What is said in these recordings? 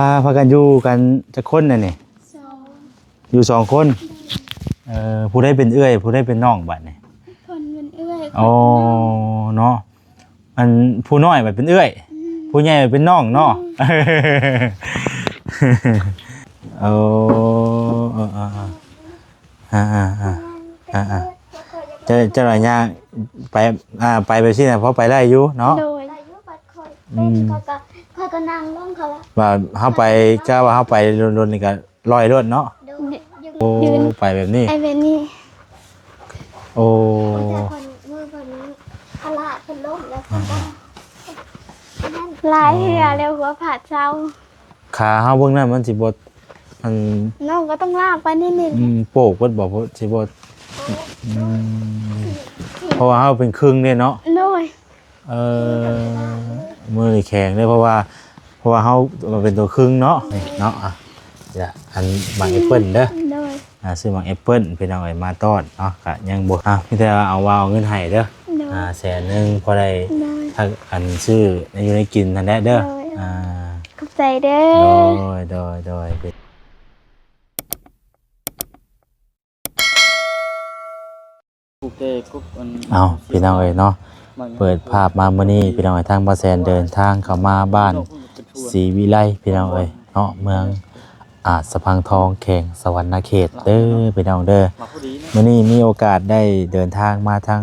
ພາ ພາກັນຢູ່ກັນຈັກຄົນແດ່ນີ້? ສອງ ຢູ່ສອງຄົນ. ເອີ ຜູ້ໃດເປັນເອື້ອຍ ຜູ້ໃດເປັນນ້ອງບາດນີ້? ເພິ່ນເປັນເອື້ອຍ ອໍ ຂ້ອຍເປັນນ້ອງ ເນາະ. ອັນຜູ້ນ້ອຍບາດເປັນເອື້ອຍ ອືມ ຜູ້ໃຫຍ່ບາດເປັນນ້ອງເນາະ. ອືມ ເອີ ເອີ ເອີ ເອີ ອ່າ ອ່າ ອ່າ ອ່າ ອ່າ ເຈົ້າ ເຈົ້າລະຍ່າງໄປ ອ່າ ໄປແບບຊີ້ນະ ພໍໄປໄດ້ຢູ່ເນາະ? ໂດຍ ໄດ້ຢູ່ ບັດຂ້ອຍ ອືມ ເປັນ ຂ້ອຍກໍ ຂ້ອຍກໍນັ່ງລົງ ເຂົາວ່າ ວ່າເຮົາໄປ ກະວ່າເຮົາໄປດົນໆ ນີ້ກໍລອຍໂລດເນາະ? ໂດຍ ໂອ້ ຢືນ ໄປແບບນີ້ ໄປແບບນີ້. ໂອ້ ແຕ່ເພິ່ນ ມືເພິ່ນພາລະເພິ່ນລົ້ມແລ້ວ ອ່າ ເພິ່ນກໍ ຫຼາຍເທື່ອແລ້ວ ຫົວພາດເຊົາ. ຂາເຮົາເບິ່ງນັ້ນມັນຊິບໍ່ ອັນ ນ້ອງກໍຕ້ອງລາກໄປນິດໜຶ່ງ ອືມ ໂປກເບິດບໍ່ ຊິບໍ່ ອືມ ເພາະວ່າເຮົາເປັນຄຶ່ງເດ້ເນາະ? ໂດຍ ເອີ ມືນີ້ແຂງເດ້ ເພາະວ່າ ເພາະວ່າເຮົາມາເປັນຕົວຄຶ່ງເນາະ ນີ້ເນາະ. ອ່ະ ອັນໝາກແອັບເປິ້ນເດີ ໂດຍ ອ່າ ຊື້ໝາກແອັບເປິ້ນພີ່ນ້ອງເອີຍ ມາຕ້ອນເນາະ. ກະຍັງບໍ່ ອ່າ ມີແຕ່ວ່າເອົາ ວ່າເອົາເງິນໃຫ້ເດີ ໂດຍ ອ່າ ແສນໜຶ່ງ ພໍໄດ້ ໂດຍ ທັກ ອັນ ຊື້ແນວຢູ່ແນວກິນຫັ້ນແຫຼະເດີ ໂດຍ ອ່າ ຂອບໃຈເດີ ໂດຍ ໂດຍ ໂດຍ. ເອົາ ພີ່ນ້ອງເອີຍເນາະ ເປີດພາບມາມື້ນີ້ ພີ່ນ້ອງເອີຍ ທາງບ່າວແສນເດີນທາງເຂົ້າມາບ້ານສີວິໄລ ພີ່ນ້ອງເອີຍເນາະ ເມືອງອາດສະພັງທອງ ແຂວງສະຫວັນນະເຂດເດີ ພີ່ນ້ອງເດີ. ມື້ນີ້ມີໂອກາດໄດ້ເດີນທາງມາທາງ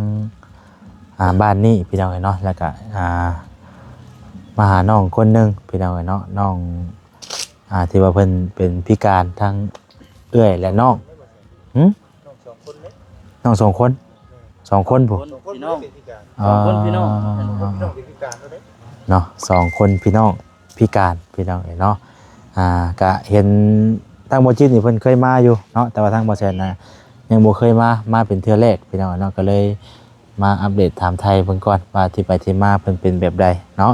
ອ່າ ບ້ານນີ້ ພີ່ນ້ອງເອີຍເນາະ ແລ້ວກະ ອ່າ ມາຫານ້ອງຄົນໜຶ່ງ ພີ່ນ້ອງເອີຍເນາະ ນ້ອງ ອ່າ ທີ່ວ່າເພິ່ນເປັນພິການ ທັງເອື້ອຍ ແລະ ນ້ອງ ຫື? ນ້ອງສອງຄົນເດ້ ນ້ອງສອງຄົນ ສອງຄົນພຸ້ນ ພີ່ນ້ອງ ສອງຄົນພີ່ນ້ອງ ອໍ ເນາະ ສອງຄົນພີ່ນ້ອງພິການ ພີ່ນ້ອງເອີຍເນາະ. ອ່າ ກະເຫັນທາງບໍ່ຈິດນີ້ເພິ່ນເຄີຍມາຢູ່ເນາະ ແຕ່ວ່າທາງບໍ່ແຊນນະຍັງບໍ່ເຄີຍມາ ມາເປັນເທື່ອແລກ ພີ່ນ້ອງເນາະ ກໍເລີຍມາອັບເດດຖາມໄຖ່ເບິ່ງກ່ອນວ່າທີ່ໄປທີ່ມາເພິ່ນເປັນແບບໃດເນາະ.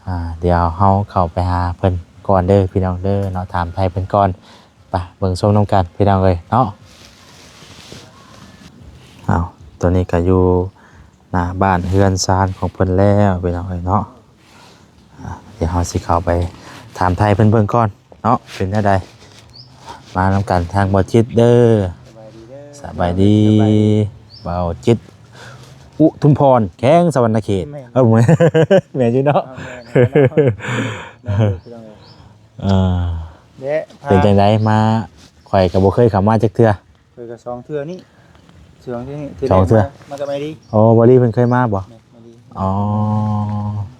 ອ່າ ດຽວເຮົາເຂົ້າໄປຫາເພິ່ນກ່ອນເດີ ພີ່ນ້ອງເດີເນາະ ຖາມໄຖ່ເພິ່ນກ່ອນ. ໄປເບິ່ງຊົມນຳກັນ ພີ່ນ້ອງເອີຍເນາະ. ເອົາ ຕອນນີ້ກໍຢູ່ໜ້າບ້ານເຮືອນຊານຂອງເພິ່ນແລ້ວ ພີ່ນ້ອງເອີຍເນາະ. ອ່າ ດຽວເຮົາຊິເຂົ້າໄປຖາມໄຖ່ເພິ່ນເບິ່ງກ່ອນເນາະ ເປັນແນວໃດ. ມານຳກັນທາງບ່າວຈິດເດີ ສະບາຍດີ ສະບາຍດີ ສະບາຍດີ ບ່າວຈິດ ອຸທຸມພອນ ແຂວງສະຫວັນນະເຂດ ແມ່ນ ເອີ ແມ່ນຢູ່ເນາະ ອ່າ ແມ່ນ ແມ່ນ ພີ່ນ້ອງເອີຍ ເອີ ແລະ ເປັນຈັ່ງໃດ ມາ ຂ້ອຍກໍບໍ່ເຄີຍເຂົ້າມາຈັກເທື່ອ ຂ້ອຍກໍສອງເທື່ອນີ້ ສອງເທື່ອນີ້ ສອງເທື່ອ ມາກັບໄອດີ ອໍ ບໍ່ລີເພິ່ນເຄີຍມາບໍ່? ແມ່ນ ບໍ່ລີ ອໍ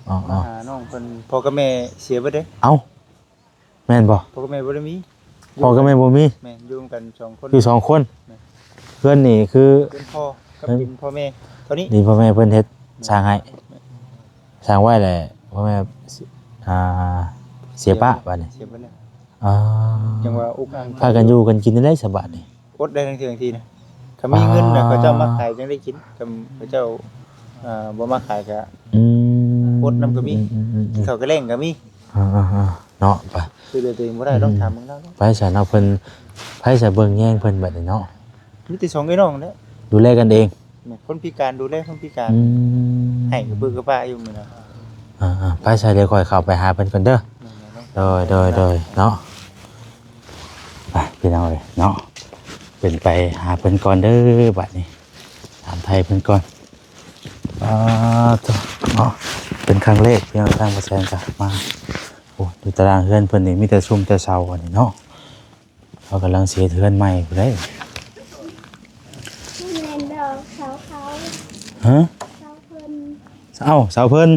ອໍ ມາຫານ້ອງເພິ່ນ ພໍ່ກັບແມ່ເສຍເບິດເດ້ ເອົ້າ ແມ່ນບໍ່? ພໍ່ກັບແມ່ບໍ່ໄດ້ມີ ພໍ່ກັບແມ່ບໍ່ມີ ແມ່ນ ຢູ່ນຳກັນສອງຄົນ ຢູ່ສອງຄົນ ແມ່ນ ເຮືອນນີ້ຄື ເປັນພໍ່ກັບ ເອີ ເປັນພໍ່ແມ່ເທົ່ານີ້ ນີ້ພໍ່ແມ່ເພິ່ນເຮັດ ແມ່ນ ສ້າງໃຫ້ ແມ່ນ ສ້າງໄວ້ແຫຼະ ພໍ່ແມ່ ອ່າ ເສຍປະບາດນີ້ ເສຍໄປແລ້ວ ອ່າ ຈັ່ງວ່າອຸກອັ່ງ ພາກັນຢູ່ກັນກິນໄດ້ສະບາດນີ້ ອົດໄດ້ທັງເທື່ອບາງທີນະ ຄັນມີເງິນນະ ອ່າ ເຂົາເຈົ້າມາຂາຍຈັ່ງໄດ້ກິນ ຄັນເຂົາເຈົ້າ ອ່າ ບໍ່ມາຂາຍກະ ອືມ ອົດນຳກໍມີ ອືມໆໆໆ ເຂົ້າກະແລ້ງກໍມີ ອ່າໆໆ ເນາະ ໄປ ຊ່ວຍເຫຼືອຕົວເອງບໍ່ໄດ້ ອືມ ລອງຖາມເບິ່ງລາວເນາະ ໄປຊະເນາະ ເພິ່ນ ໃຜຊິເບິ່ງແຍງເພິ່ນບັດນີ້ເນາະ ມີແຕ່ສອງເອື້ອຍນ້ອງແຫຼະ ດູແລກັນເອງ ແມ່ນ ຄົນພິການດູແລຄົນພິການ ອືມ ໃຫ້ກະປຶກກະປະຢູ່ມື້ນະ ອ່າໆ ໄປຊະ ດຽວຂ້ອຍເຂົ້າໄປຫາເພິ່ນກ່ອນເດີ ແມ່ນໆ ໂດຍໆໆ ເນາະ ໄປພີ່ນ້ອງເອີຍເນາະ ເປັນໄປຫາເພິ່ນກ່ອນເດີ ບັດນີ້ ຖາມໄຖ່ເພິ່ນກ່ອນ ອ່າ ເນາະ ເປັນຄັ້ງແລກ ພີ່ນ້ອງ ທາງບໍ່ແຊນກະມາ ໂອ້ ຢູ່ຕາລາງເຮືອນເພິ່ນນີ້ມີແຕ່ຊຸມແຕ່ເສົາ ອັນນີ້ເນາະ ເຂົາກຳລັງຊິເຮັດເຮືອນໃໝ່ພຸ້ນເດ້ ແມ່ນດອກ ເສົາເຂົາ ຮະ? ເສົາເພິ່ນ ເອົ້າ ເສົາເພິ່ນ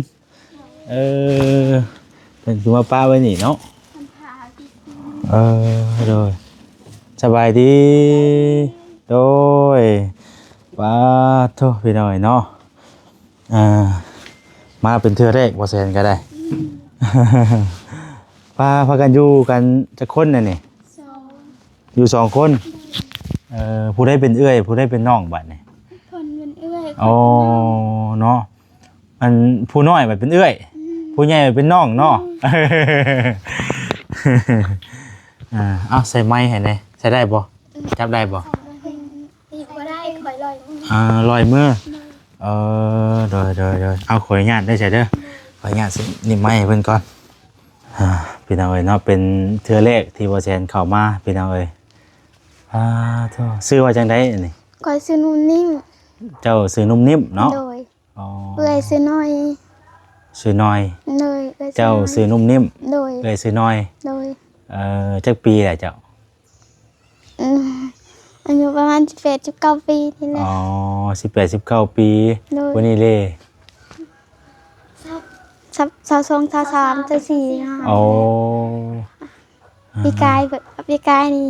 ເອີ ເພິ່ນຄືມາປະໄວ້ນີ້ເນາະ ເອີ ໂດຍ ສະບາຍດີ ໂດຍ ປາໂທ້ ພີ່ນ້ອງເນາະ ອ່າ ມາເປັນເທື່ອແລກ ບໍ່ແຊນກໍໄດ້ ອືມ ປາ ພາກັນຢູ່ກັນຈັກຄົນແດ່ນີ້? ສອງ ຢູ່ສອງຄົນ ໂດຍ ເອີ ຜູ້ໃດເປັນເອື້ອຍ ຜູ້ໃດເປັນນ້ອງບາດນີ້? ເພິ່ນເປັນເອື້ອຍ ອໍ ຂ້ອຍເປັນນ້ອງ ເນາະ ອັນຜູ້ນ້ອຍບາດເປັນເອື້ອຍ ອືມ ຜູ້ໃຫຍ່ບາດເປັນນ້ອງເນາະ ອືມ ອ່າ ເອົາ ໃສ່ໄມໃຫ້ແດ່ ໃສ່ໄດ້ບໍ່? ເອີ ຈັບໄດ້ບໍ່? ບໍ່ໄດ້ ຂ້ອຍລອຍມື ອ່າ ລອຍມື ໂດຍ ເອີ ໂດຍ ໂດຍ ໂດຍ ເອົາ ຂໍອະນຸຍາດເດີ ໃສ່ເດີ ໂດຍ ຂໍອະນຸຍາດ ນີ້ໄມໃຫ້ເພິ່ນກ່ອນ ອ່າ ພີ່ນ້ອງເອີຍເນາະ ເປັນເທື່ອແລກທີ່ບໍ່ແຊນເຂົ້າມາ ພີ່ນ້ອງເອີຍ. ອາໂທ້ ຊື່ວ່າຈັ່ງໃດອັນນີ້? ຂ້ອຍຊື່ນຸ່ມນິ້ມ. ເຈົ້າຊື່ນຸ່ມນິ້ມເນາະ? ໂດຍ. ອໍ ເອື້ອຍຊື່ນ້ອຍ. ຊື່ນ້ອຍ. ໂດຍ. ເອື້ອຍຊື່ນ້ອຍ. ເຈົ້າຊື່ນຸ່ມນິ້ມ. ໂດຍ. ເອື້ອຍຊື່ນ້ອຍ. ໂດຍ. ເອີ ຈັກປີແລ້ວເຈົ້າ? ອືມ ອາຍຸປະມານສິບແປດ ສິບເກົ້າປີນີ້ແຫຼະ. ອໍ ສິບແປດ ສິບເກົ້າປີ. ໂດຍ. ຜູ້ນີ້ເດ? ຊາວ ຊາວສອງ ຊາວສາມ ຊາວສີ່. ໂອ້ ອືມ ປີກາຍ ປີກາຍນີ້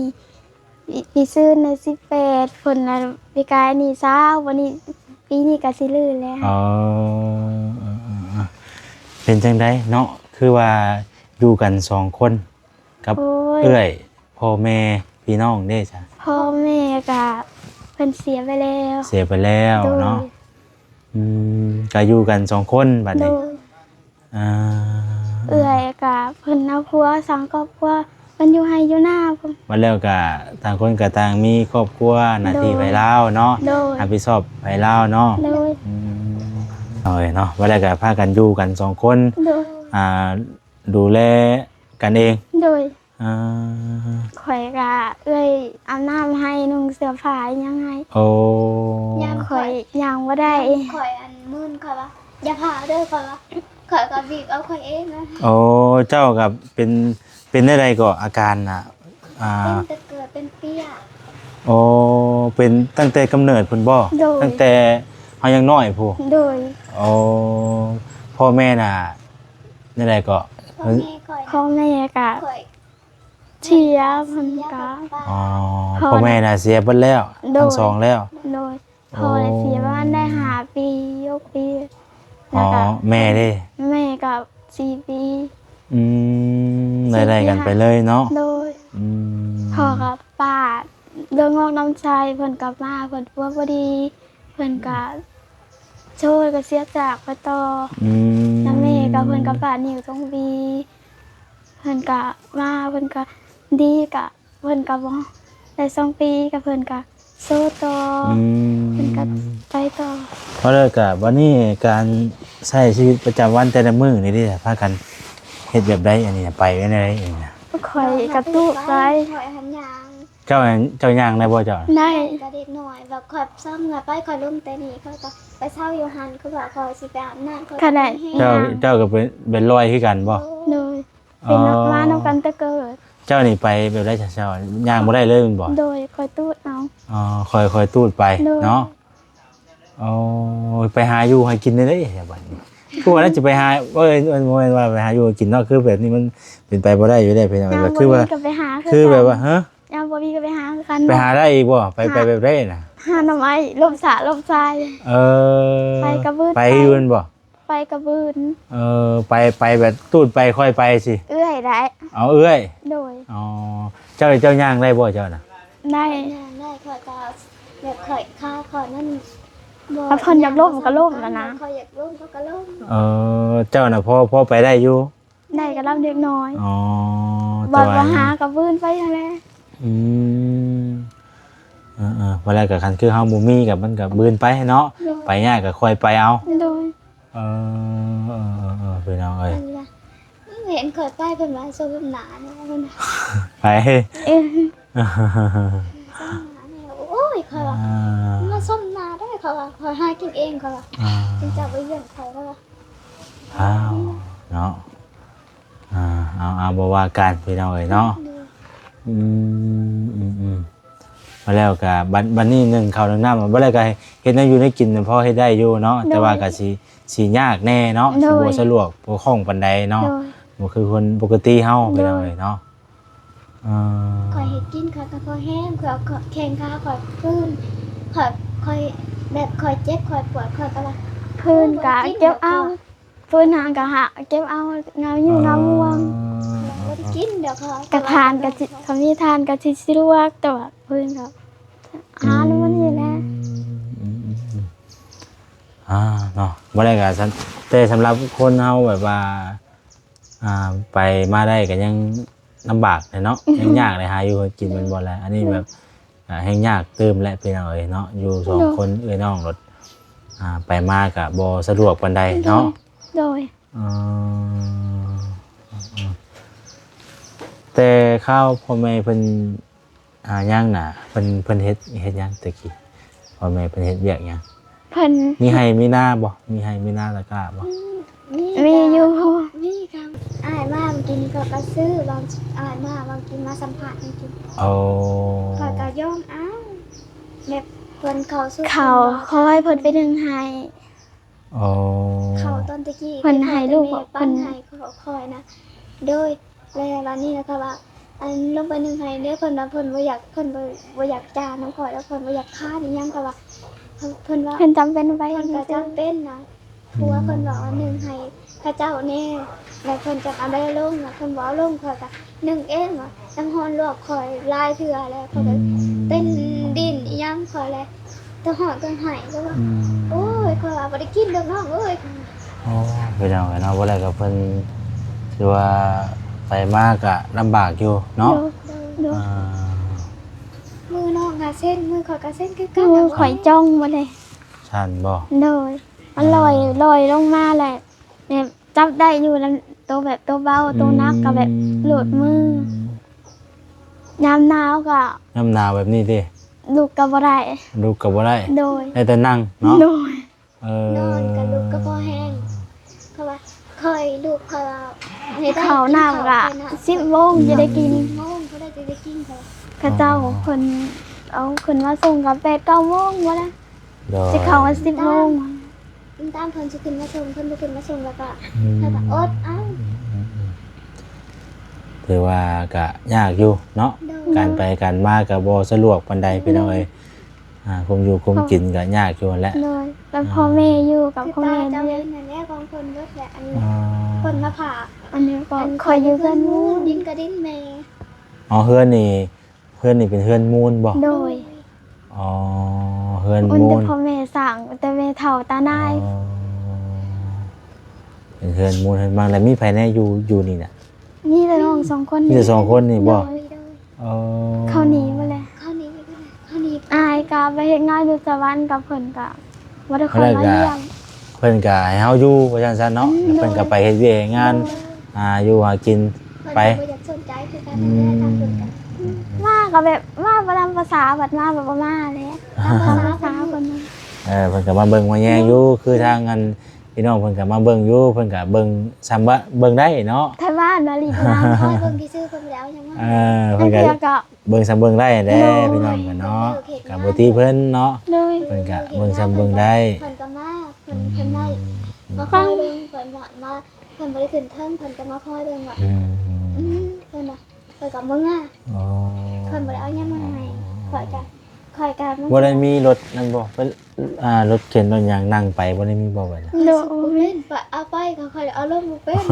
ປີ ປີຊືນນີ້ສິບແປດ ເພິ່ນນະ ປີກາຍນີ້ຊາວ ບັດນີ້ປີນີ້ກໍຊິເລີຍແລ້ວ. ອໍ ເອີ ເປັນຈັ່ງໃດເນາະ ຄືວ່າຢູ່ກັນສອງຄົນ ກັບ ໂອ້ຍ ເອື້ອຍ ພໍ່ແມ່ ພີ່ນ້ອງເດ້ຊະ? ພໍ່ແມ່ກະເພິ່ນເສຍໄປແລ້ວ. ເສຍໄປແລ້ວເນາະ. ໂດຍ. ອືມ ກະຢູ່ກັນສອງຄົນບັດນີ້. ໂດຍ. ອ່າ ເອື້ອຍກະເພິ່ນເອົາຜົວສ້າງຄອບຄົວ ເພິ່ນຢູ່ໄຮ່ຢູ່ນາພຸ້ນ. ບັດແລ້ວກະຕ່າງຄົນກະຕ່າງມີຄອບຄົວ ໜ້າທີ່ ໂດຍ ໃຜລາວເນາະ. ໂດຍ. ຮັບຜິດຊອບໃຜລາວເນາະ. ໂດຍ. ອືມ ເອົາເນາະ ບັດແລ້ວກະພາກັນຢູ່ກັນສອງຄົນ. ໂດຍ. ອ່າ ດູແລກັນເອງ. ໂດຍ. ອ່າ ຂ້ອຍກະເອື້ອຍອາບນ້ຳໃຫ້ ນຸ່ງເສື້ອຜ້າຫຍັງໃຫ້. ໂອ້ ຍາມຂ້ອຍ ຂ້ອຍຍ່າງບໍ່ໄດ້ ຍາມຂ້ອຍອັນມື່ນ ຂ້ອຍວ່າ ຢ່າພາເດີ ຂ້ອຍວ່າ ຂ້ອຍກໍບີບເອົາຂ້ອຍເອງນະ. ໂອ້ ເຈົ້າກໍເປັນ ເປັນແນວໃດກໍອາການນະ? ອ່າ ເປັນແຕ່ເກີດເປັນເປ້ຍ. ໂອ້ ເປັນຕັ້ງແຕ່ກຳເນີດພຸ້ນບໍ່? ໂດຍ. ຕັ້ງແຕ່ເຮົາຍັງນ້ອຍພຸ້ນ. ໂດຍ. ໂອ້ ພໍ່ແມ່ນະ ແນວໃດກໍ? ພໍ່ແມ່ຂ້ອຍ ພໍ່ແມ່ກະ ຂ້ອຍ ເສຍເພິ່ນກະ ອໍ ພໍ່ແມ່ນະເສຍເບິດແລ້ວ ໂດຍ ທັງສອງແລ້ວ. ໂດຍ. ພໍ່ລະເສຍປະມານໄດ້ຫ້າປີ ຫົກປີ. ອໍ ແລ້ວກະແມ່ເດ? ແມ່ກະສີ່ປີ. ອືມ ໄລ່ໆກັນໄປເລີຍເນາະ. ໂດຍ. ອືມ ພໍ່ກະປາດ ເລື່ອງງອກນ້ຳໃສ່ ເພິ່ນກະມາ ເພິ່ນປົວບໍ່ດີ ເພິ່ນກະໂຊກະເສຍຈາກໄປຕໍ່. ອືມ ນຳແມ່ກະເພິ່ນກະປາດນິ້ວສອງປີ ເພິ່ນກະມາ ເພິ່ນກະດີກະ ເພິ່ນກະບໍ່ໄດ້ສອງປີກະເພິ່ນກະໂຊຕໍ່. ອືມ ເພິ່ນກະໄປຕໍ່. ພໍແລ້ວກະບັດນີ້ການໃຊ້ຊີວິດປະຈຳວັນແຕ່ລະມື້ນີ້ເດ ພາກັນເຮັດແບບໃດ? ອັນນີ້ໄປແນວໃດ? ຂ້ອຍກະຕູດໄປ ຂ້ອຍຫັ້ນຍ່າງ. ເຈົ້າ ເຈົ້າຍ່າງໄດ້ບໍ່ເຈົ້າ? ໄດ້. ກະເດັກນ້ອຍ ແບບຂ້ອຍຊ້ຳເຫື່ອໄປ ຂ້ອຍລົງແຕ່ນີ້ ຂ້ອຍກໍໄປເຊົາຢູ່ຫັ້ນ ຄືວ່າຂ້ອຍຊິໄປອາບນ້ຳ ຂ້ອຍກໍໄດ້. ເຈົ້າ ເຈົ້າກໍເປັນ ເປັນລອຍຄືກັນບໍ່? ໂດຍ. ເປັນ ອໍ ມານຳກັນແຕ່ເກີດ. ເຈົ້ານີ້ໄປແບບໃດຊະ? ເຈົ້າຍ່າງບໍ່ໄດ້ເລີຍແມ່ນບໍ່? ໂດຍ. ຂ້ອຍຕູດເອົາ. ອໍ ຂ້ອຍ ຂ້ອຍຕູດໄປ. ໂດຍ. ເນາະ. ໂອ້ຍ ໄປຫາຢູ່ຫາກິນໄດ້ເດ ບັດນີ້ ຄືວ່າຈະໄປຫາ ເອີຍ ບໍ່ແມ່ນວ່າໄປຫາຢູ່ຫາກິນເນາະ ຄືແບບນີ້ມັນເປັນໄປບໍ່ໄດ້ຢູ່ແລ້ວ ພີ່ນ້ອງ. ຄືວ່າ ຄືແບບວ່າ ຮະ? ຍາມບໍ່ມີກໍໄປຫາຄືກັນ. ໄປຫາໄດ້ອີກບໍ່? ໄປ ໄປແບບໃດນະ? ຫາໜໍ່ໄມ້ ລົມສະລົມຊາຍ. ເອີ ໄປກະວືນ ໄປຢູ່ແມ່ນບໍ່? ໄປກະວືນ. ເອີ ໄປ ໄປແບບຕູດໄປຄ່ອຍໄປຊິ. ເອື້ອຍໄດ້. ເອົາເອື້ອຍ. ໂດຍ. ອໍ ເຈົ້າ ເຈົ້າຍ່າງໄດ້ບໍ່ເຈົ້ານະ? ໄດ້. ຍ່າງໄດ້ ຂ້ອຍກໍແບບຂ້ອຍ ຂາຂ້ອຍມັນບໍ່ ຄັນເພິ່ນຢາກລົ້ມກໍລົ້ມຫັ້ນນະ. ຂ້ອຍຢາກລົ້ມ ຂ້ອຍກໍລົ້ມ. ເອີ ເຈົ້ານະພໍ ພໍໄປໄດ້ຢູ່? ໄດ້ກະລຳເລັກນ້ອຍ. ອໍ ແຕ່ວ່າ ວ່າຫາກະວືນໄປຫັ້ນແຫຼະ. ອືມ ເອີໆ ວ່າແລ້ວກະຄັນຄືເຮົາບໍ່ມີກະມັນກະວືນໄປເນາະ. ໂດຍ. ໄປຍາກກະຄ່ອຍໄປເອົາ. ໂດຍ. ເອີ ເອີ ເອີ ເອີ ພີ່ນ້ອງເອີຍ ເພິ່ນວ່າ ເຫັນຂ້ອຍໄປ ເພິ່ນວ່າສົມນ້ຳໜ້າແດ່ ເພິ່ນວ່າ. ໃຜ? ເອີ ສົມນ້ຳໜ້າແດ່. ໂອ້ຍ ຂ້ອຍວ່າ ອ່າ ມາສົມໜ້າໄດ້ ຂ້ອຍວ່າ ຂ້ອຍຫາກິນເອງ ຂ້ອຍວ່າ. ອ່າ ເຈົ້າບໍ່ຢ້ຽມຂ້ອຍ ຂ້ອຍວ່າ. ອ້າວ ເນາະ. ອ່າ ເອົາ ເອົາ ບໍ່ວ່າກັນ ພີ່ນ້ອງເອີຍເນາະ. ໂດຍ. ອືມ ອືມ ອືມ ມາແລ້ວກະ ບັດ ບັດນີ້ໜຶ້ງເຂົ້າໜຶ້ງນ້ຳ ບັດແລ້ວກະເຮັດແນວຢູ່ແນວກິນພໍເຮັດໄດ້ຢູ່ເນາະ. ໂດຍ. ແຕ່ວ່າກະຊິ ຊິຍາກແດ່ເນາະ. ໂດຍ. ຊິບໍ່ສະດວກ ບໍ່ຄ່ອງປານໃດເນາະ. ໂດຍ. ບໍ່ຄືຄົນປົກກະຕິເຮົາ ໂດຍ ພີ່ນ້ອງເອີຍເນາະ. ເອີ ຂ້ອຍເຮັດກິນ ຂ້ອຍກໍພໍແຮງ ຂ້ອຍເອົາແຂງຂາຂ້ອຍຟື້ນ ຂ້ອຍ ຂ້ອຍ ແບບຂ້ອຍເຈັບ ຂ້ອຍປວດ ຂ້ອຍກໍວ່າ ເພິ່ນກະເກັບເອົາ. ເພິ່ນຫາກະຫາເກັບເອົາ ງາມຢູ່ງາມມ່ວງ. ບໍ່ໄດ້ກິນດອກ ເຂົາ ກະທານກະຊິ ຄັນມີທານກະຊິສະດວກ ແຕ່ວ່າເພິ່ນກໍຫານຳມັນນີ້ແຫຼະ. ອືມ ອືມ ອືມ ອ່າ ເນາະ ບໍ່ໄດ້ກະ ແຕ່ສຳລັບຄົນເຮົາແບບວ່າ ອ່າ ໄປມາໄດ້ກະຍັງລຳບາກແຫຼະເນາະ. ຍັງຍາກແຫຼະ ຫາຢູ່ຫາກິນແມ່ນບໍ່ລະ. ອັນນີ້ແບບ ອ່າ ແຮງຍາກຕື່ມແຫຼະ ພີ່ນ້ອງເອີຍເນາະ. ຢູ່ສອງ ໂດຍ ຄົນເອື້ອຍນ້ອງໂລດ ອ່າ ໄປມາກະບໍ່ສະດວກປານໃດເນາະ. ໂດຍ. ເອີ ເອີ ເອີ ເອີ ເອີ. ແຕ່ຄາວພໍ່ແມ່ເພິ່ນ ອ່າ ຍັງນະ ເພິ່ນ ເພິ່ນເຮັດ ເຮັດຫຍັງແຕ່ກີ້? ພໍ່ແມ່ເພິ່ນເຮັດວຽກຫຍັງ? ເພິ່ນ ມີໄຮ່ມີນາບໍ່? ມີໄຮ່ມີນາຕະກ້າບໍ່? ມີ ມີຢູ່ ມີ. ກໍອ້າຍມາເມື່ອກີ້ນີ້ ເຂົາກໍຊື້ບາງ ອ້າຍມາບາງກິນ ມາສຳພາດໃຫ້ກິນ. ໂອ້ ຂ້ອຍກໍຍອມເອົາ ແບບເພິ່ນເຂົ້າສູ່ ເຂົ້າ ເພິ່ນ ຂໍໃຫ້ເພິ່ນໄປດຶງໄຮ່. ອໍ ເຂົ້າຕອນແຕ່ກີ້ ເພິ່ນໃຫ້ລູກ ທີ່ພໍ່ແຕ່ແມ່ ເພິ່ນ ປັ່ນໃຫ້ຂ້ອຍນະ. ໂດຍ ແລ້ວບາດນີ້ນະ ກໍວ່າ ອັນ ລົງໄປດຶງໄຮ່ເດີ ເພິ່ນວ່າເພິ່ນບໍ່ຢາກ ເພິ່ນບໍ່ ບໍ່ຢາກຈ້ານຳຂ້ອຍ ແລ້ວເພິ່ນບໍ່ຢາກຄ້ານອີ່ຫຍັງ ກໍວ່າ ເພິ່ນວ່າ ເພິ່ນຈຳເປັນໄປ ເພິ່ນກໍຈຳເປັນນະ. ອືມ ຜົວເພິ່ນວ່າ ອືມ ດຶງໄຮ່ເຂົາເຈົ້າແດ່ ແລ້ວເພິ່ນຈະເອົາໄດ້ລົງ ແລ້ວເພິ່ນບໍ່ເອົາລົງ ຂ້ອຍກໍດຶງເອງວ່າ ນ້ຳຮ້ອນລວກຂ້ອຍຫຼາຍເທື່ອແລ້ວ ຂ້ອຍກໍ ອືມ ເຕັ້ນດິ້ນອີ່ຫຍັງຂ້ອຍແຫຼະ ທັງຮ້ອງທັງໄຫ້ ແລ້ວວ່າ ອືມ ໂອ້ຍ ຂ້ອຍວ່າບໍ່ໄດ້ກິນດອກນ້ອງເອີຍ. ອໍ ພີ່ນ້ອງເອີຍເນາະ ບໍ່ໄດ້ກໍເພິ່ນ ຖືວ່າໄປມາກໍລຳບາກຢູ່ເນາະ. ໂດຍ ໂດຍ ໂດຍ ອ່າ ມືນ້ອງກໍເຊັນ ມືຂ້ອຍກໍເຊັນຄືກັນ ມືຂ້ອຍຈ່ອງໝົດເລີຍ. ຊັ້ນບໍ່? ໂດຍ ມັນລອຍ ອ່າ ລອຍລົງມາແຫຼະ ແບບຈັບໄດ້ຢູ່ນຳໂຕ ແບບໂຕເບົາ ໂຕໜັກກໍແບບ ອືມ ຫຼູດມື. ຍາມໜາວກໍ ຍາມໜາວແບບນີ້ຕິ? ລຸກກໍບໍ່ໄດ້ ລຸກກໍບໍ່ໄດ້. ໂດຍ ໄດ້ແຕ່ນັ່ງເນາະ. ໂດຍ ເອີ ນອນກໍລຸກກໍບໍ່ແຮງ ເພາະວ່າຂ້ອຍລຸກ ຂ້ອຍເຮັດ ເຂົ້ານ້ຳກໍສິບໂມງຈະໄດ້ກິນ ສິບໂມງກໍໄດ້ ຈະໄດ້ກິນ. ເຂົາເຈົ້າ ອໍ ເພິ່ນເອົາຂຶ້ນມາສົ່ງກໍແປດເກົ້າໂມງພຸ້ນນະ. ໂດຍ ຊິເຂົ້າສິບໂມງ ຕາມເພິ່ນຊິຂຶ້ນມາສົ່ງ ເພິ່ນບໍ່ຂຶ້ນມາສົ່ງແລ້ວກໍ ອືມ ແລ້ວກໍອົດເອົາ. ອືມໆໆ ຖືວ່າກະຍາກຢູ່ເນາະ. ໂດຍ ການໄປການມາກະບໍ່ສະດວກປານໃດ ໂດຍ ພີ່ນ້ອງເອີຍ. ອ່າ ຄວາມຢູ່ຄວາມກິນກະຍາກຢູ່ຫັ້ນແຫຼະ. ໂດຍ ແລ້ວພໍ່ແມ່ຢູ່ກັບພໍ່ແມ່ ຄືຕາເຈົ້າເຫັນຫັ້ນແຫຼະ ຂອງເພິ່ນເບິດແຫຼະ. ອັນນີ້ ອໍ ເພິ່ນມາຝາກ ອັນນີ້ກໍ ອັນນີ້ຂ້ອຍຢູ່ເຮືອນໝູ່ ດິນກະດິນແມ່. ອໍ ເຮືອນນີ້ ເຮືອນນີ້ເປັນເຮືອນມູນບໍ່? ໂດຍ ອໍ ເຮືອນມູນ ໂດຍ ໂອ້ ແຕ່ພໍ່ແມ່ສ້າງ ແຕ່ແມ່ເຖົ້າຕານາຍ. ອໍ ເປັນເຮືອນມູນເຮືອນມັງ ແລ້ວມີໃຜແດ່ຢູ່ ຢູ່ນີ້ນະ? ມີແຕ່ນ້ອງສອງຄົນ ມີແຕ່ສອງຄົນນີ້ບໍ່? ໂດຍ ໂດຍ ອໍ ເຂົາໜີໝົດແລ້ວ ເຂົາໜີ ເຂົາໜີ ອ້າຍກໍໄປເຮັດງານຢູ່ສະຫວັນ ກັບເພິ່ນກໍ ບໍ່ໄດ້ຄ່ອຍມາຢ້ຽມ ເພິ່ນກໍໃຫ້ເຮົາຢູ່ວ່າຊັ້ນຊະເນາະ. ອືມ ເພິ່ນກໍໄປເຮັດວຽກເຮັດງານ ໂດຍ ອ່າ ຢູ່ຫາກິນໄປ ເພິ່ນກໍບໍ່ຢາກສົນໃຈຄືກັນ ອືມ ແຫຼະ ທາງເພິ່ນກໍ ມາກໍແບບມາຕາມພາສາ ບັດມາແບບບໍ່ມາແຫຼະ ຕາມພາສາເພິ່ນ. ເອີ ເພິ່ນກໍມາເບິ່ງມາແຍງຢູ່ ໂດຍ ຄືທາງອັນ ພີ່ນ້ອງເພິ່ນກໍມາເບິ່ງຢູ່ ເພິ່ນກໍເບິ່ງສ່ຳວ່າເບິ່ງໄດ້ເນາະ ໄທບ້ານນະ ລີບນາ ມາເບິ່ງຊື່ໆ ເພິ່ນບໍ່ໄດ້ເອົາຫຍັງມາ. ເອີ ເພິ່ນກໍ ເພິ່ນກໍ ເບິ່ງສ່ຳເບິ່ງໄດ້ແຫຼະ ໂດຍ ພີ່ນ້ອງເພິ່ນເນາະ ເຮັດງານ ກໍບໍ່ຕິເພິ່ນເນາະ. ໂດຍ ເພິ່ນກໍເບິ່ງສ່ຳເບິ່ງໄດ້ ເພິ່ນກໍມາ ເພິ່ນ ອືມ ເພິ່ນມາ ມາຄອຍເບິ່ງ ເພິ່ນມາ ມາ ເພິ່ນບໍ່ໄດ້ຂຶ້ນເທິງ ເພິ່ນກໍມາຄອຍເບິ່ງວ່າ ອືມ ອືມ ເພິ່ນວ່າ ຂ້ອຍກໍເມືອ. ອໍ ເພິ່ນບໍ່ໄດ້ເອົາຫຍັງມາໃຫ້ ຂ້ອຍກໍ ຂ້ອຍກໍ ບໍ່ໄດ້ມີລົດນັ້ນບໍ່? ເປັນ ອ່າ ລົດເຂັນລົດຫຍັງນັ່ງໄປ ບໍ່ໄດ້ມີບໍ່ບັດນີ້? ໂດຍ ບໍ່ເປັນ ໄປ ເອົາໄປກໍຂ້ອຍເອົາລົງບໍ່ເປັນ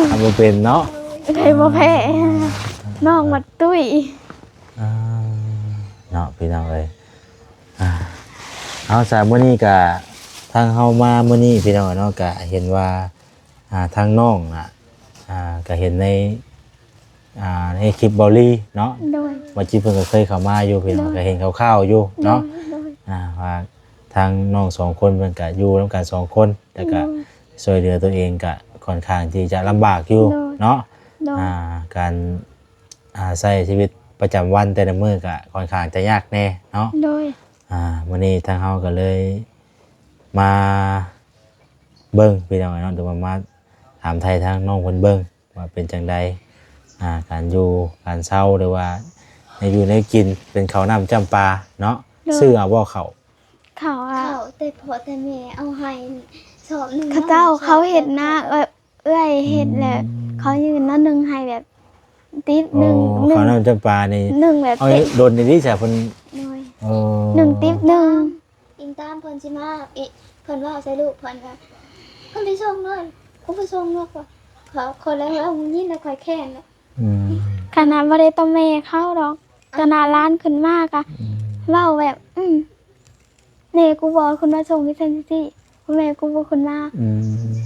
ເອົາບໍ່ເປັນເນາະ. ໂດຍ ໄດ້ບໍ່ແພ້ ອໍ ນ້ອງມັດຕຸ້ຍ. ອ່າ ເນາະ ພີ່ນ້ອງເອີຍ ອ່າ ເອົາ ສະ ມື້ນີ້ກະ ທາງເຮົາມາມື້ນີ້ ພີ່ນ້ອງເນາະ ກະເຫັນວ່າ ອ່າ ທາງນ້ອງນະ ອ່າ ກະເຫັນໃນ ອ່າ ໃນຄລິບເບົາລີເນາະ ໂດຍ ວ່າຈິດເພິ່ນກໍເຄີຍເຂົ້າມາຢູ່ ພີ່ນ້ອງ ໂດຍ ກໍເຫັນຄ່າວໆຢູ່ເນາະ ໂດຍ ໂດຍ ອ່າ ວ່າທາງນ້ອງສອງຄົນເພິ່ນກໍຢູ່ນຳກັນສອງຄົນ ແລ້ວກໍ ໂດຍ ຊ່ວຍເຫຼືອຕົວເອງກໍຄ່ອນຂ້າງທີ່ຈະລຳບາກຢູ່ ໂດຍ ເນາະ ໂດຍ ອ່າ ການ ອ່າ ໃຊ້ຊີວິດປະຈຳວັນແຕ່ລະມື້ກໍຄ່ອນຂ້າງຈະຍາກແດ່ເນາະ ໂດຍ ອ່າ ມື້ນີ້ທາງເຮົາກໍເລີຍມາເບິ່ງ ພີ່ນ້ອງເນາະ ຫຼືວ່າມາຖາມໄຖ່ທາງນ້ອງເພິ່ນເບິ່ງ ວ່າເປັນຈັ່ງໃດ ອ່າ ການຢູ່ການເຊົາ ຫຼືວ່າແນວຢູ່ແນວກິນ ເປັນເຂົ້ານ້ຳຈ້ຳປາເນາະ ໂດຍ ຊື້ເອົາບໍ່ເຂົ້າ? ເຂົ້າ ເຂົ້າແຕ່ພໍ່ແຕ່ແມ່ເອົາໃຫ້ສອບໜຶ່ງ ເຂົາເຈົ້າເຂົາເຮັດນາ ເອີ ເອື້ອຍເຮັດແລ້ວ ອືມ ເຂົາຍື່ນມາໜຶ່ງໃຫ້ແບບຕິບ ອໍ ໜຶ່ງ ເຂົ້ານ້ຳຈ້ຳປານີ້ ໜຶ່ງແບບ ເອົາ ເຕັມ ດົນອີ່ຫຼີຊະເພິ່ນ ໂດຍ ເອີ ໜຶ່ງຕິບໜຶ່ງ ອີງຕາມເພິ່ນຊິມາ ອີ ເພິ່ນເວົ້າໃສ່ລູກເພິ່ນວ່າ ເພິ່ນໄປສົ່ງເລີຍ ເພິ່ນໄປສົ່ງເລີຍ ຂ້ອຍ ຂ້ອຍ ຂ້ອຍແລ້ວເວົ້າຍິນແລ້ວຂ້ອຍແຄ້ນແຫຼະ ອືມ ຂະໜາດບໍ່ໄດ້ຕໍ່ແມ່ເຂົາດອກ ຂະໜາດຫຼານຂຶ້ນມາກະ ອືມ ເວົ້າແບບ ອືມ ແມ່ກູບໍ່ຂຶ້ນມາສົ່ງຈັ່ງຊັ້ນຈັ່ງຊີ້ ພໍ່ແມ່ກູບໍ່ຂຶ້ນມາ ອືມ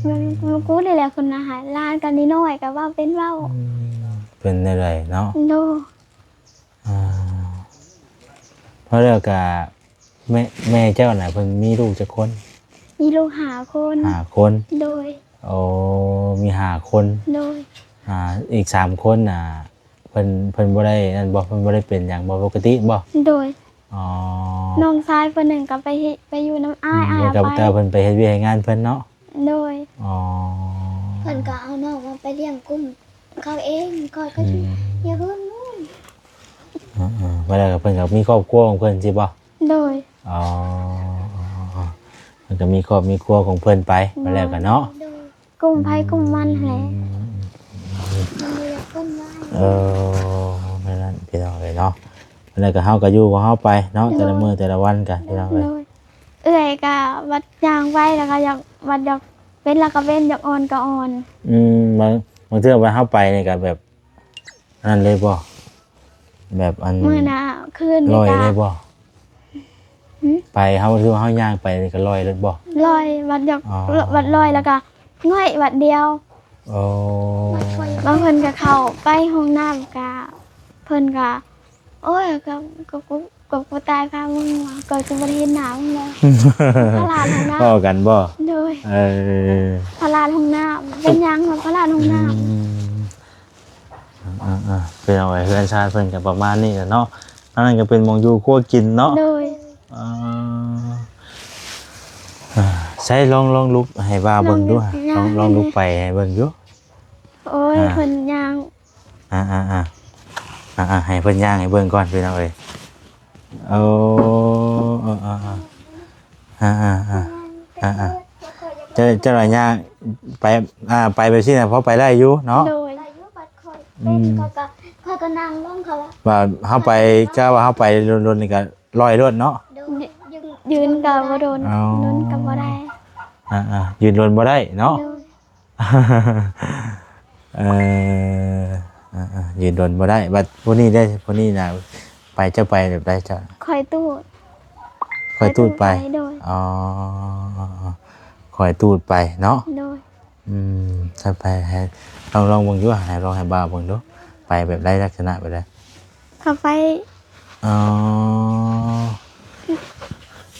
ແມ່ກູນີ້ແຫຼະຂຶ້ນມາຫາ ຫຼານກໍນ້ອຍໆ ກໍເວົ້າເປັນເວົ້າ ອືມ ເປັນແນວໃດເນາະ ໂດຍ ອ່າ ເພາະແລ້ວກະ ແມ່ ແມ່ເຈົ້ານະ ເພິ່ນມີລູກຈັກຄົນ? ມີລູກຫ້າຄົນ ຫ້າຄົນ ໂດຍ ໂອ້ ມີຫ້າຄົນ ໂດຍ ອ່າ ອີກສາມຄົນນະ ເພິ່ນ ເພິ່ນບໍ່ໄດ້ນັ້ນບໍ່? ເພິ່ນບໍ່ໄດ້ເປັນຫຍັງບໍ່? ປົກກະຕິບໍ່? ໂດຍ. ອໍ ນ້ອງຊາຍຜູ້ໜຶ່ງກໍໄປເຮັດ ໄປຢູ່ນຳອ້າຍ ອ້າຍເອົາໄປ. ແຕ່ເພິ່ນໄປເຮັດວຽກເຮັດງານເພິ່ນເນາະ? ໂດຍ. ອໍ ເພິ່ນກໍເອົານ້ອງມາໄປລ້ຽງກຸ້ມເຂົາເອງ ຂ້ອຍກໍຢູ່ເຮືອນ. ເອີໆ ວ່າແລ້ວກໍເພິ່ນກໍມີຄອບຄົວຂອງເພິ່ນຊີ້ບໍ່? ໂດຍ. ອໍ ເພິ່ນກໍມີຄອບມີຄົວຂອງເພິ່ນໄປ ວ່າແລ້ວກໍເນາະ. ໂດຍ. ກຸ້ມໃຜກຸ້ມມັນຫັ້ນແຫຼະ. ເອີ ແມ່ນນັ້ນພີ່ນ້ອງເອີຍເນາະ. ແລ້ວກໍເຮົາກໍຢູ່ຂອງເຮົາໄປເນາະ ແຕ່ລະມື້ແຕ່ລະວັນກໍພີ່ນ້ອງເອີຍ. ໂດຍ. ເອື້ອຍກໍວັດຍ່າງໄປ ແລ້ວກໍຢາກ ວັດຢາກເປັນແລ້ວກໍເປັນ ຢາກອ່ອນກໍອ່ອນ. ອືມ ບາງ ບາງເທື່ອວ່າເຮົາໄປນີ້ກໍແບບ ອັນນັ້ນເລີຍບໍ່? ແບບອັນ ມື້ນະ ຄືນນີ້ ລອຍເລີຍບໍ່? ຫື? ໄປ ເຮົາ ຄືເຮົາຍ່າງໄປນີ້ກໍລອຍໂລດບໍ່? ລອຍ ວັດຢາກ ອໍ ວັດລອຍ ແລ້ວກໍງ່ອຍວັດດຽວ. ໂອ້ ບາງເພິ່ນກໍເຂົ້າໄປຫ້ອງນ້ຳ ກະ ເພິ່ນກໍ ໂອ້ຍ ກໍ ກໍ ກໍ ກໍກູຕາຍພາມຶງວ່າ ກໍຊິບໍ່ໄດ້ເຫັນໜ້າມຶງແລ້ວ. ພະລາດຫ້ອງນ້ຳ ເວົ້າກັນບໍ່? ໂດຍ. ເອີ ພະລາດຫ້ອງນ້ຳ ເປັນຫຍັງວ່າພະລາດຫ້ອງນ້ຳ. ອືມ ອ່າໆ ເປັນເອົາໄວ້ເຮືອນຊານເພິ່ນກໍປະມານນີ້ແຫຼະເນາະ. ອັນນັ້ນກໍເປັນໝ່ອງຢູ່ຄົວກິນເນາະ. ໂດຍ. ອ່າ ໃຊ້ລອງ ລອງລຸກໃຫ້ບ່າວເບິ່ງດູ ລອງ ລອງລຸກໄປໃຫ້ເບິ່ງຢູ່. ໂອ້ຍ ອ່າ ເພິ່ນຍ່າງ ອ່າໆໆ ອ່າໆ ໃຫ້ເພິ່ນຍ່າງໃຫ້ເບິ່ງກ່ອນພີ່ນ້ອງເອີຍ. ໂອ້ ເອີໆໆ ອ່າໆ ອ່າໆ ເຈົ້າ ເຈົ້າລະຍ່າງໄປ ອ່າ ໄປແບບຊີ້ນະ ພໍໄປໄດ້ຢູ່ເນາະ. ໂດຍ. ອືມ ຂ້ອຍກໍ ຂ້ອຍກໍ ຂ້ອຍກໍນັ່ງລົງ ເຂົາວ່າ ວ່າເຮົາໄປ ກະວ່າເຮົາໄປດົນໆ ນີ້ກໍລອຍໂລດເນາະ. ໂດຍ. ຍ- ຍ- ຢືນກໍບໍ່ດົນ ອໍ ດົນກໍບໍ່ໄດ້. ອ່າໆ ຢືນດົນບໍ່ໄດ້ເນາະ. ໂດຍ. ເອີ ອ່າໆ ຢືນດົນບໍ່ໄດ້. ບັດຜູ້ນີ້ເດ້ ຜູ້ນີ້ນະ ໄປ ເຈົ້າໄປແບບໃດເຈົ້າ? ຂ້ອຍຕູດ ຂ້ອຍຕູດໄປ. ຂ້ອຍຕູດໄປ ໂດຍ. ອໍ ຂ້ອຍຕູດໄປເນາະ. ໂດຍ. ອືມ ຖ້າໄປໃຫ້ ລອງ ລອງເບິ່ງດູ ໃຫ້ ລອງໃຫ້ບ່າວເບິ່ງດູ ໄປແບບໃດ ລັກສະນະແບບໃດ? ເຂົ້າໄປ ອໍ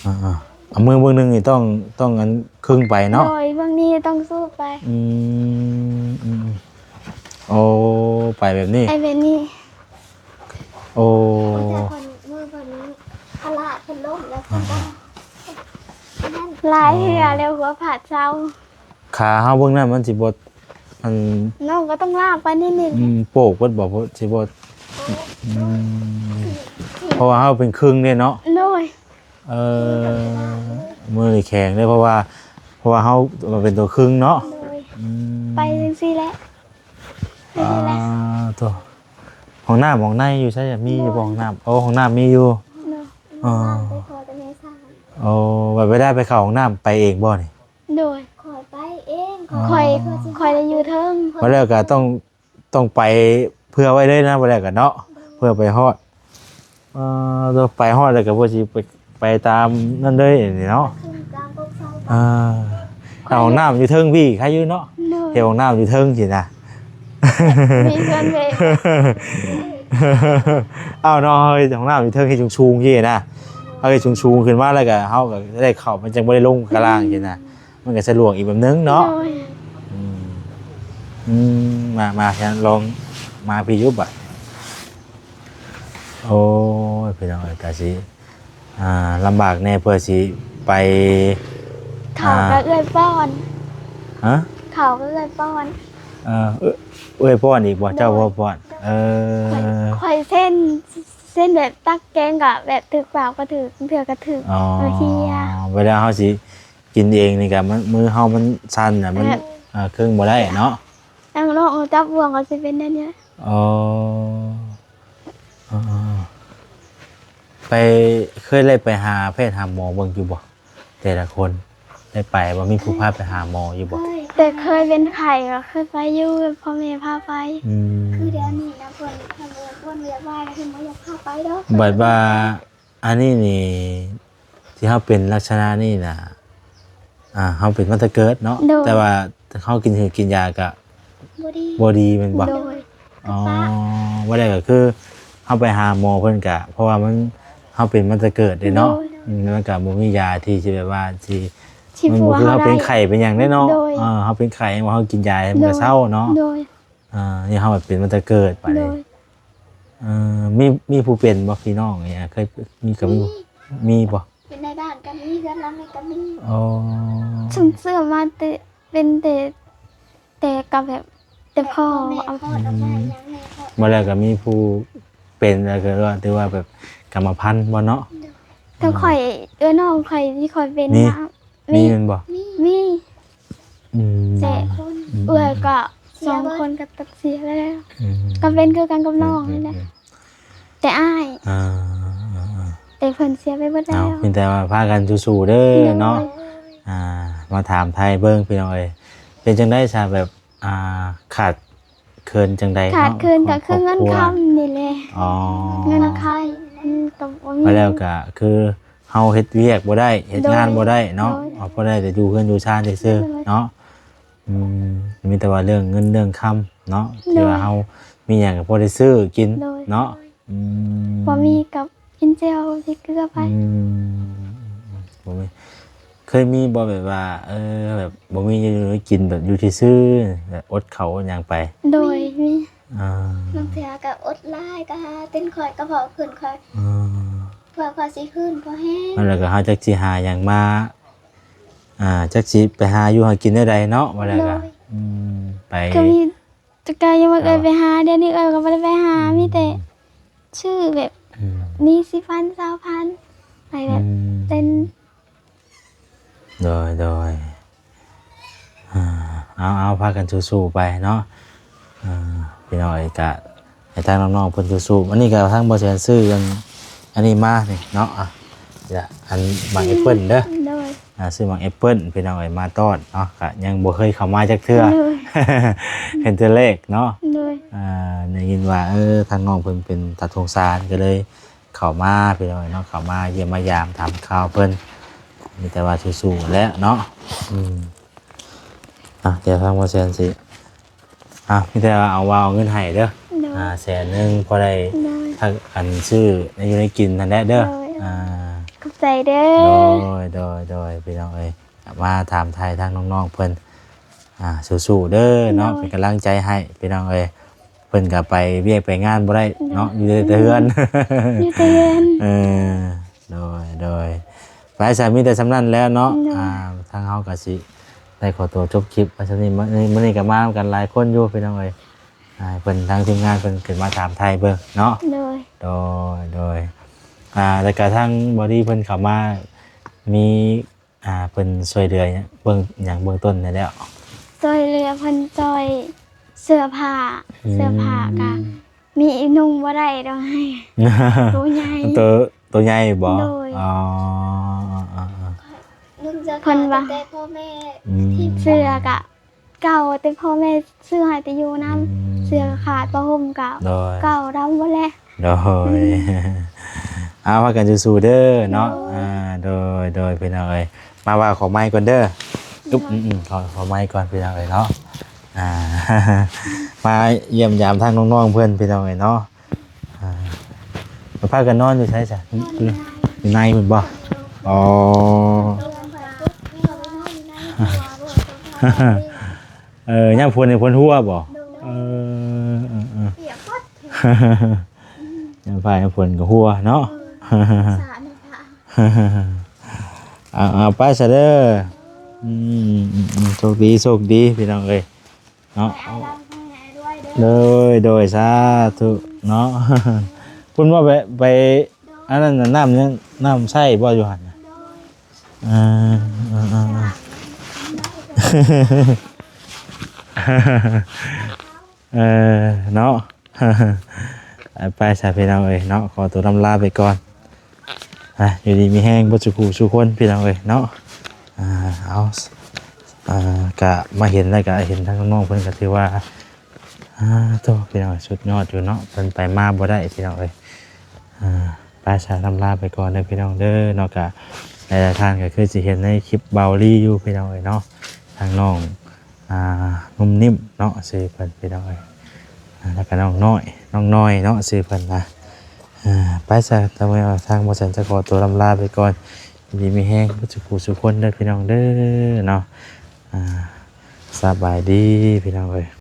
ເອີໆ ເອົາມືເບິ່ງໜຶ່ງນີ້ຕ້ອງ ຕ້ອງອັນຄຶງໄປເນາະ. ໂດຍ ເບິ່ງນີ້ຕ້ອງສູບໄປ. ອືມ ອືມ ໂອ້ ໄປແບບນີ້ ໄປແບບນີ້. ໂອ້ ແຕ່ເພິ່ນ ມືເພິ່ນ ພະລາດ ເພິ່ນລົ້ມແລ້ວເພິ່ນກໍ ອ່າ ນັ້ນ ຫຼາຍເທື່ອແລ້ວ ຫົວພາດເສົາ. ຂາເຮົາເບິ່ງນັ້ນມັນຊິບໍ່ ອັນ ນ້ອງກໍຕ້ອງລາກໄປນິດໆ. ອືມ ໂປກເບິດບໍ່? ຊິບໍ່ ອືມ ເພາະວ່າເຮົາເປັນຄຶງເດ້ເນາະ. ໂດຍ. ເອີ ມືນີ້ແຂງເດ້ ເພາະວ່າ ເພາະວ່າເຮົາເປັນຕົວຄຶງເນາະ. ໂດຍ. ອືມ ໄປຈັ່ງຊີ້ແຫຼະ. ອ່າ ໂຕ ຫ້ອງນ້ຳຫ້ອງໃນຢູ່ໃສ? ມີຢູ່ບໍ່ຫ້ອງນ້ຳ? ໂອ້ ຫ້ອງນ້ຳມີຢູ່. ໂດຍ. ອໍ ໂອ້ ແບບເວລາໄປເຂົ້າຫ້ອງນ້ຳໄປເອງບໍ່ນີ້? ໂດຍ. ຂ້ອຍໄປເອງ ຂ້ອຍ ຂ້ອຍໄດ້ຢູ່ເທິງ. ວ່າແລ້ວກໍຕ້ອງ ຕ້ອງໄປເພື່ອໄວ້ເລີຍນະ ວ່າແລ້ວກໍເນາະ. ໂດຍ. ເພື່ອໄປຮອດ ເອີ ໄປຮອດແລ້ວກໍບໍ່ຊິໄປ ໄປຕາມນັ້ນເລີຍນີ້ເນາະ. ຂຶ້ນກາງກົກເສົາ. ອ່າ ຫ້ອງນ້ຳຢູ່ເທິງພີ້ ໃຄຢູ່ເນາະ. ໂດຍ. ເຮັດຫ້ອງນ້ຳຢູ່ເທິງຊີ້ນະ. ມີເຮືອນເວ. ເອົາເນາະ ເຮົາເຮັດຫ້ອງນ້ຳຢູ່ເທິງ ເຮັດສູງໆຊີ້ນະ. ເຮົາເຮັດສູງໆຂຶ້ນມາ ແລ້ວກໍເຮົາກໍໄດ້ເຂົ້າ ມັນຈັ່ງບໍ່ໄດ້ລົງຂ້າງລ່າງຊີ້ນະ. ມັນກໍສະດວກອີກແບບໜຶ່ງເນາະ. ໂດຍ. ອືມ ອືມ ມາ ມາ ລອງມາພີ້ຢູ່ບາດ. ໂອ້ຍ ພີ່ນ້ອງເອີຍ ກະຊິ ອ່າ ລຳບາກແດ່ ເພື່ອຊິໄປ ເຂົ້າ ອ່າ ກໍເອື້ອຍປ້ອນ. ຮະ? ເຂົ້າກໍເອື້ອຍປ້ອນ. ເອີ ເອື້ອຍ ເອື້ອຍປ້ອນອີກບໍ່? ໂດຍ. ເຈົ້າບໍ່ປ້ອນ? ເອີ ຂ້ອຍ ຂ້ອຍເຊັນ ເຊັນແບບຕັກແກງກໍແບບຖືກປາກກໍຖືກ ເທື່ອກໍຖືກ. ອໍ ເວລາເຮົາຊິ ກິນເອງນີ້ກະ ມັນ ມືເຮົາມັນສັ່ນນະ ມັນ ແບບ ເອີ ເຄິ່ງບໍ່ໄດ້ເນາະ. ທາງນອກເຮົາຈັບບ່ວງກໍຊິເປັນແນວນີ້. ອໍ ເອີໆ ໄປ ເຄີຍໄດ້ໄປຫາແພດຫາໝໍເບິ່ງຢູ່ບໍ່? ແຕ່ລະຄົນໄດ້ໄປບໍ່? ມີຜູ້ພາໄປຫາໝໍຢູ່ບໍ່? ແຕ່ເຄີຍເປັນໄຂ້ກໍເຄີຍໄປຢູ່ ພໍ່ແມ່ພາໄປ. ອືມ ຄືດຽວນີ້ນະ ເພິ່ນ ເພິ່ນບໍ່ຢາກໄປ ເພິ່ນບໍ່ຢາກພາໄປດອກ. ບັດວ່າ ອັນນີ້ນີ້ ທີ່ເຮົາເປັນລັກສະນະນີ້ນະ ອ່າ ເຮົາເປັນມາແຕ່ເກີດເນາະ. ໂດຍ. ແຕ່ວ່າເຮົາກິນ ກິນຢາກະ ບໍ່ດີ ບໍ່ດີແມ່ນບໍ່? ໂດຍ. ອໍ ວ່າແລ້ວກໍຄືເຮົາໄປຫາໝໍເພິ່ນກະ ເພາະວ່າມັນ ເຮົາເປັນມາແຕ່ເກີດເດ້ເນາະ. ໂດຍ. ອືມ ມັນກະບໍ່ມີຢາທີ່ຊິແບບວ່າຊິ ມັນບໍ່ຄືເຮົາເປັນໄຂ້ເປັນຫຍັງເດ້ເນາະ. ໂດຍ. ເອີ ເຮົາເປັນໄຂ້ ເຮົາກິນຢາໃຫ້ມັນກະເຊົາເນາະ. ໂດຍ. ອ່າ ນີ້ເຮົາເປັນມາແຕ່ເກີດ ບາດນີ້ ໂດຍ ເອີ ມີ ມີຜູ້ເປັນບໍ່ ພີ່ນ້ອງນີ້? ເຄີຍມີ ກໍມີ ມີ ມີບໍ່? ເປັນນາຍບ້ານກໍມີ ເຮືອນຫຼັງນີ້ກໍມີ. ອໍ ຊຸມເຊື່ອມາແຕ່ ເປັນແຕ່ ແຕ່ກໍແບບ ແຕ່ພໍ່ ແຕ່ພໍ່ແມ່ ເອົາ ຄອດອອກມາ ອືມ ຫຍັງແມ່ ຄອດ ບໍ່ແລ້ວກໍມີຜູ້ເປັນ ແລ້ວກໍວ່າ ຖືວ່າແບບກຳມະພັນບໍ່ເນາະ? ໂດຍ ເອີ ແຕ່ຂ້ອຍ ເອື້ອຍນ້ອງຂ້ອຍທີ່ຂ້ອຍເປັນ ມີ ນະ ມີ ມີແມ່ນບໍ່? ມີ ມີ ອືມ ແຕ່ ສອງຄົນ ອືມ ເອື້ອຍກໍ ເສຍ ສອງ ເບິດ ຄົນກໍຕັດເສຍແລ້ວ ອືມ ກໍເປັນຄືກັນກັບນ້ອງ ອືມ ນີ້ແຫຼະ ອືມ ແຕ່ອ້າຍ ອ່າ ແຕ່ເພິ່ນເສຍໄປເບິດແລ້ວ. ເອົາ ມີແຕ່ວ່າພາກັນສູ້ໆເດີເນາະ ໂດຍ ອ່າ ມາຖາມໄທເບິ່ງ ພີ່ນ້ອງເອີຍ ເປັນຈັ່ງໃດຊະ ແບບ ອ່າ ຂາດເຂີນຈັ່ງໃດເນາະ? ຂາດເຂີນກໍຄືເງິນຄຳນີ້ແຫຼະ. ອໍ ເງິນຄຳ ອືມ ກໍບໍ່ມີ ແລ້ວກໍຄືເຮົາເຮັດວຽກບໍ່ໄດ້ ເຮັດງານ ໂດຍ ບໍ່ໄດ້ເນາະ ໂດຍ ເອົາ ພໍໄດ້ແຕ່ຢູ່ເຮືອນຢູ່ຊານຊື່ໆ ໂດຍ ເນາະ. ອືມ ມີແຕ່ວ່າເລື່ອງເງິນເລື່ອງຄຳເນາະ ໂດຍ ທີ່ວ່າເຮົາມີຫຍັງກໍພໍໄດ້ຊື້ກິນ ໂດຍ ເນາະ. ອືມ ບໍ່ມີກໍກິນແຈ່ວກິນເກືອໄປ. ອືມ ບໍ່ມີ ເຄີຍມີບໍ່ແບບວ່າ ເອີ ແບບບໍ່ມີຢູ່ກິນ ແບບຢູ່ຊື່ໆ ແບບອົດເຂົ້າອົດຫຍັງໄປ? ໂດຍ ມີ ອ່າ ບາງເທື່ອກໍອົດຫຼາຍ ກໍຫາເຕັ້ນຂ້ອຍ ກະເພາະຂຶ້ນຂ້ອຍ ອືມ ເພື່ອ ເພື່ອຊິຟື້ນພໍແຮງ ແລ້ວກໍເຮົາຈັກຊິຫາຫຍັງມາ ອ່າ ຈັກຊິໄປຫາຢູ່ຫາກິນແນວໃດເນາະ ວ່າແລ້ວກໍ ໂດຍ ອືມ ໄປ ກໍມີ ແຕ່ກະຍັງບໍ່ເຄີຍໄປຫາ ດຽວນີ້ເອື້ອຍກໍບໍ່ໄດ້ໄປຫາ ອືມ ມີແຕ່ຊື້ແບບ ອືມ ມີສິບພັນ ຊາວພັນ ໄປແບບ ອືມ ເປັນ ໂດຍ ໂດຍ ອ່າ ເອົາ ເອົາ ພາກັນສູ້ໆໄປເນາະ. ອ່າ ພີ່ນ້ອງເອີຍ ກະໃຫ້ທາງນ້ອງໆເພິ່ນສູ້ໆ ອັນນີ້ກໍທາງບໍ່ແສນຊື້ອັນ ອັນນີ້ມານີ້ເນາະ ອ່າ ອັນໝາກແອັບເປິ້ນເດີ ໂດຍ ອ່າ ຊື້ໝາກແອັບເປິ້ນ ພີ່ນ້ອງເອີຍ ມາຕ້ອນເນາະ ກະຍັງບໍ່ເຄີຍເຂົ້າມາຈັກເທື່ອ ໂດຍ ເປັນເທື່ອແລກເນາະ ໂດຍ ອ່າ ໄດ້ຍິນວ່າ ເອີ ທາງນ້ອງເພິ່ນເປັນຕາສົງສານ ກໍເລີຍເຂົ້າມາ ພີ່ນ້ອງເອີຍເນາະ ເຂົ້າມາຢ້ຽມມາຢາມຖາມຂ່າວເພິ່ນ ມີແຕ່ວ່າສູ້ໆແຫຼະເນາະ ອືມ ອ່ະ ດຽວທາງບໍ່ແສນຊິ ອ່າ ມີແຕ່ວ່າເອົາ ວ່າເອົາເງິນໃຫ້ເດີ ໂດຍ ອ່າ ແສນໜຶ່ງ ພໍໄດ້ ໂດຍ ທັກ ອັນ ຊື້ແນວຢູ່ແນວກິນຫັ້ນແຫຼະເດີ ໂດຍ ອ່າ ຂອບໃຈເດີ ໂດຍ ໂດຍ ໂດຍ ພີ່ນ້ອງເອີຍ ມາຖາມໄຖ່ທາງນ້ອງໆເພິ່ນ ອ່າ ສູ້ໆເດີເນາະ ໂດຍ ເປັນກຳລັງໃຈໃຫ້ ພີ່ນ້ອງເອີຍ ເພິ່ນກໍໄປວຽກໄປງານບໍ່ໄດ້ເນາະ ໂດຍ ຢູ່ແຕ່ເຮືອນ ຢູ່ແຕ່ເຮືອນ ເອີ ໂດຍ ໂດຍ ໄປຊະ ມີແຕ່ສ່ຳນັ້ນແຫຼະເນາະ ໂດຍ ອ່າ ທາງເຮົາກໍຊິ ໄດ້ຂໍຕົວຈົບຄລິບໄວ້ສ່ຳນີ້ ມື້ ມື້ນີ້ກໍມານຳກັນຫຼາຍຄົນຢູ່ພີ່ນ້ອງເອີຍ ອ່າ ເພິ່ນທາງທີມງານເພິ່ນຂຶ້ນມາຖາມໄຖ່ເບິ່ງເນາະ ໂດຍ ໂດຍ ໂດຍ ອ່າ ແລ້ວກໍທາງບໍດີເພິ່ນເຂົ້າມາ ມີ ອ່າ ເພິ່ນຊ່ວຍເຫຼືອເບິ່ງຫຍັງເບື້ອງຕົ້ນແດ່ແລ້ວ ຊ່ວຍເຫຼືອເພິ່ນຊ່ອຍເສື້ອຜ້າ ອືມ ເສື້ອຜ້າກໍ ມີອີ່ນຸ່ງບໍ່ໄດ້ດອກ ໂຕໃຫຍ່ ໂຕ ໂຕໃຫຍ່ບໍ່? ໂດຍ ອໍ ເພິ່ນວ່າ ອືມ ເສື້ອກະເກົ່າ ແຕ່ພໍ່ແມ່ຊື້ໃຫ້ແຕ່ຢູ່ນຳ ອືມ ເສື້ອຂາດ ຜ້າຫົ່ມກະ ໂດຍ ເກົ່າດຳໝົດແລ້ວ ໂດຍ ອືມ ເອົາ ພາກັນສູ້ໆເດີເນາະ ໂດຍ ອ່າ ໂດຍ ໂດຍ ພີ່ນ້ອງເອີຍ ມາວ່າຂໍໄມກ່ອນເດີ ອືມ ຂໍ ຂໍໄມກ່ອນພີ່ນ້ອງເອີຍເນາະ ອ່າ ມາຢ້ຽມຢາມທາງນ້ອງໆເພິ່ນພີ່ນ້ອງເອີຍເນາະ ອ່າ ພາກັນນອນຢູ່ໃສຊະ? ຢູ່ໃນພຸ້ນບໍ່? ອໍ ເອີ ຍາມຝົນນີ້ຝົນຫົວບໍ່? ເອີ ເອີ ເອີ ຍາມຟ້າຍາມຝົນກໍຫົວເນາະ ເອີ ເອົາ ເອົາ ໄປຊະເດີ ອືມ ໂຊກດີ ໂຊກດີ ພີ່ນ້ອງເອີຍ ເນາະ ໂດຍ ໂດຍ ສາທຸເນາະ ເພິ່ນວ່າໄປ ໄປ ອັນນັ້ນນະ ນ້ຳຍັງ ນ້ຳໃຊ້ບໍ່ຢູ່ຫັ້ນນະ ເອີ ເອີ ເອີ ເອີ ເນາະ ໄປຊະພີ່ນ້ອງເອີຍເນາະ ຂໍຕົວລຳລາໄປກ່ອນ ອ່າ ຢູ່ດີມີແຮງເບິດສູ່ຜູ້ສູ່ຄົນພີ່ນ້ອງເອີຍເນາະ ອ່າ ເອົາ ອ່າ ກະມາເຫັນແລ້ວກະເຫັນທາງນ້ອງເພິ່ນກະຖືວ່າ ອ່າ ໂທ້ ພີ່ນ້ອງເອີຍ ສຸດຍອດຢູ່ເນາະ ເພິ່ນໄປມາບໍ່ໄດ້ພີ່ນ້ອງເອີຍ ອ່າ ໄປຊະ ລຳລາໄປກ່ອນເດີພີ່ນ້ອງເດີເນາະ ກະຫຼາຍໆທ່ານກະຄືຊິເຫັນໃນຄລິບເບົາລີຢູ່ພີ່ນ້ອງເອີຍເນາະ ທາງນ້ອງ ອ່າ ນຸ່ມນິ້ມເນາະ ຊື່ເພິ່ນພີ່ນ້ອງເອີຍ ອ່າ ແລ້ວກໍນ້ອງນ້ອຍ ນ້ອງນ້ອຍເນາະ ຊື່ເພິ່ນນະ ອ່າ ໄປຊະ ທາງ ທາງບໍ່ແສນຈະຂໍຕົວລຳລາໄປກ່ອນ ຢູ່ດີມີແຮງເບິດສູ່ຜູ້ສູ່ຄົນເດີພີ່ນ້ອງເດີເນາະ ອ່າ ສະບາຍດີພີ່ນ້ອງເອີຍ.